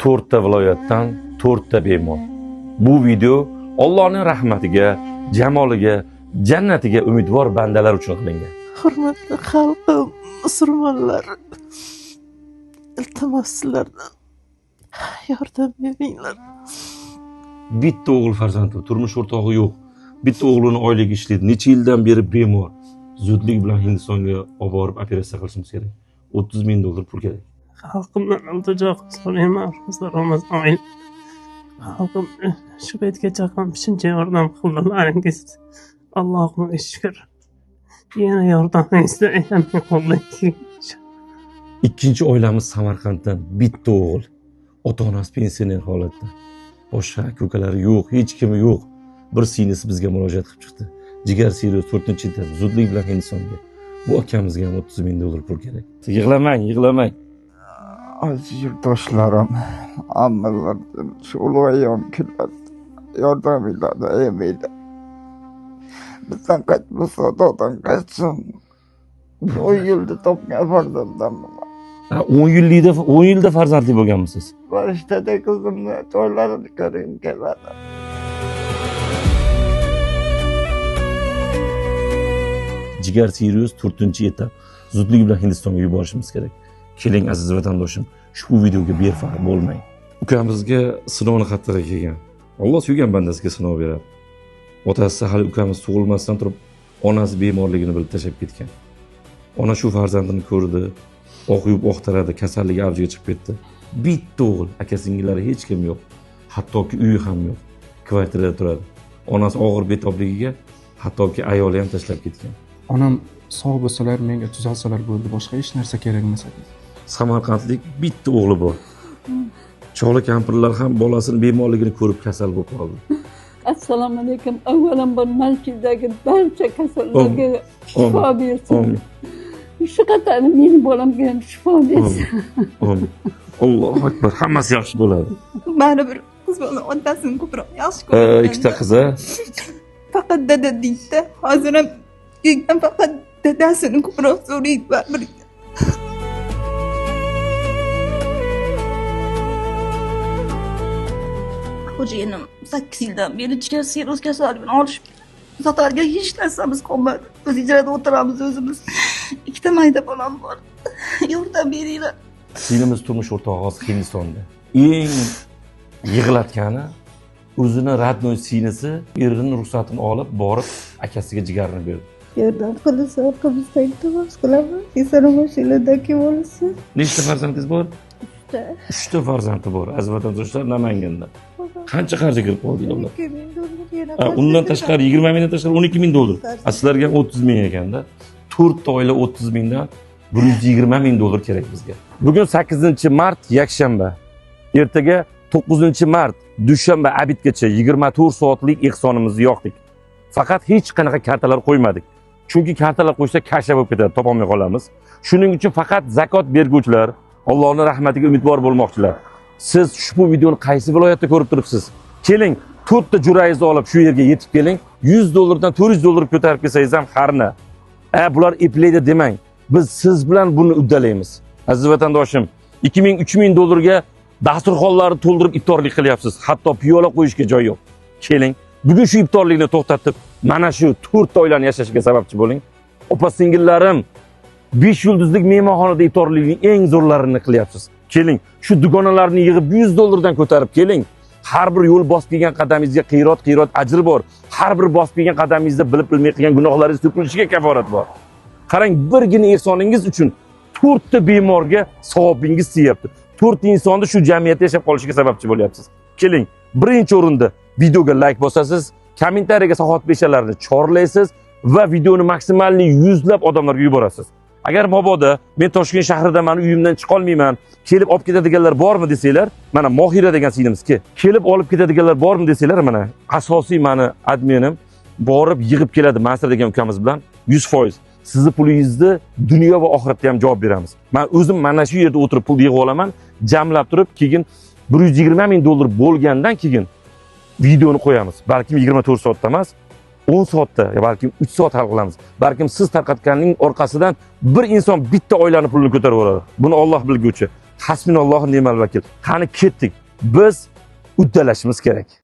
To'rtta viloyatdan to'rtta bemor. Bu video Allohning rahmatiga, jamoliga, jannatiga umidvor bandalar uchun qilingan. Hurmatli xalqim, musulmonlar, iltimos sizlardan yordam beringlar. Bitta o'g'il farzandi, turmush o'rtog'i yo'q. Bitta o'g'lini oyligi ishlaydi. Necha yildan beri bemor. Zudlik bilan Hindistonga olib borib operatsiya qilishimiz kerak. 30 ming dollar pul kerak. Xalqimdan iltijo qilib so'rayman, Ro'za Ramazon oyi. Xalqim shu paytgacha ham shuncha yordam qildilaringiz. Allohga shukr. Yana yordamingizni ayamay qoldik. Ikkinchi oilamiz Samarqanddan, bitta o'g'il. Ota-onasi pensioner holatda. Boshqa aka-ukalari yo'q, hech kimi yo'q. Bir singlisi bizga murojaat qilib chiqdi. Jigar sirroz 4-etap, zudlik bilan Hindistonga. Bu akamizga ham 30 ming dollar pul kerak. Yig'lamang, yig'lamang. Aziz yurtdoshlarim, hammalardan shu ulg'ayam keladi. Yordaminglarni ayamanglar. Bizdan qaytmasa, Xudodan qaytsin. 10 yilda topgan farzandim. Ha, 10 yillikda, 10 yilda farzandli bo'lganmisiz? Farishtada qizimni to'ylarini ko'rgim keladi. Jigar sirroz 4-etap. Zudlik bilan Hindistonga yuborishimiz kerak. Keling aziz vatandoshim, ushbu videoga befarq bo'lmang. Ukamizga sinovni qattig'i kelgan. Alloh suygan bandasiga sinov beradi. Otasi hali ukamiz tug'ilmasdan turib onasi bemorligini bilib tashlab ketgan. Ona shu farzandini ko'rdi, oq yuvib oqtaradi, kasalligi avjiga chiqib ketdi. Bitta o'g'il, aka singillari hech kim yo'q. Hattoki uyi ham yo'q. Kvartirada turadi. Onasi og'ir betobligiga hattoki ayoli ham tashlab ketgan. Onam sog' bo'lsalar, menga tuzalsalar bo'ldi, boshqa hech narsa kerak emas. Samarqandlik bitta o'g'li bor. Choli kampirlar ham bolasini bemorligini ko'rib kasal bo'lib qoldi. Assalomu alaykum. Avvalambor masjiddagi barcha kasallarga shifo bersin. Amin. Shu qatori meni bolamga ham shifo bersin. Amin. Allohu akbar. Hammasi yaxshi bo'ladi. Baribir qiz bola otasini ko'proq yaxshi ko'radi. Ikkita qizi. Faqat dada deydi. Hozir ham kelgan faqat dadasini ko'proq so'raydi baribir. Xo'jayinim 8 yildan beri jigar sirroz kasalligini olishib, sotarga hech narsamiz qolmadi. Biz ijarada o'tiramiz o'zimiz. Ikkita mayda bolam bor. Yordam beringlar. Singlimiz turmush o'rtog'i hozir Hindistonda. Eng yig'latgani o'zini radnoy singlisi erining ruxsatini olib borib akasiga jigarini berdi. Yordam qilsa, orqamizdan iltimos qilaman. Eson mashinada kelib olsin. Nechta farzandingiz bor? 3ta. 3ta farzandi bor. Aziz vatandoshlar, Namanganda. Qancha qarzga kirib qoldi ular? 12 ming dollar. Undan tashqari 20 mingdan tashqari 12 ming dollar. Sizlarga ham 30 ming ekanda. 4ta oila 30 mingdan 120 ming dollar kerak bizga. Bugun 8-mart yakshanba. Ertaga 9-mart dushanba abidgacha 24 soatlik ehsonimizni yoqdik. Faqat hech qanaqa kartalar qo'ymadik. Chunki kartalar qo'ysa kasha bo'lib ketadi, topolmay qolamiz. Shuning uchun faqat zakot berguvchilar, Allohning rahmatiga umidvor bo'lmoqchilar. Siz ushbu videoni qaysi viloyatda ko'rib turibsiz? Keling, to'rtta jo'rangizni olib shu yerga yetib keling. 100 dollardan 400 dollar ko'tarib kelsangiz ham harna. Bular eplaydi demang. Biz siz bilan buni uddalaymiz. Aziz vatandoshim, 2000 3000 dollarga dasturxonlarni to'ldirib iftorlik qilyapsiz. Hatto piyola qo'yishga joy yo'q. Keling, bugun shu iftorlikni to'xtatib, mana shu 4ta oilani yashashiga sababchi bo'ling. Opa singillarim, 5 yulduzlik mehmonxonada iftorlikning eng zo'rlarini qilyapsiz. Keling, shu dugonalarni yig'ib 100 dollardan ko'tarib keling. Har bir yo'l bosib kelgan qadamingizga qiyrat-qiyrat ajr bor. Har bir bosib kelgan qadamingizda bilib bilmay qilgan gunohlaringiz to'kilishiga kaforat bor. Qarang, birgina ehsoningiz uchun 4ta bemorga savobingiz tegyapti. 4 insonni shu jamiyatda yashab qolishiga sababchi bo'lyapsiz. Keling, birinchi o'rinda videoga like bosasiz, kommentariyaga saxovat beshalarni chorlaysiz va videoni maksimalni yuzlab odamlarga yuborasiz. Agar mabodo men Toshkent shahrida meni uyimdan chiqa olmayman, kelib olib ketadiganlar bormi desanglar, mana Mohira degan singlimizki, kelib olib ketadiganlar bormi desanglar, mana asosiy meni adminim borib yig'ib keladi Mansur degan ukamiz bilan 100%. Sizni pulingizni dunyo va oxiratda ham javob beramiz. Men o'zim mana shu yerda o'tirib pul yig'ib olaman, jamlab turib, keyin 120 ming dollar bo'lgandan keyin videoni qo'yamiz. Balkim 24 soatda emas, 10 soatda, balkim 3 soat hal qilamiz. Balkim siz tarqatganning orqasidan bir inson bitta oilani pulini ko'tarib yuboradi. Buni Alloh bilguvchi. Hasbunallohu ni'mal vakil. Qani ketdik. Biz uddalashimiz kerak.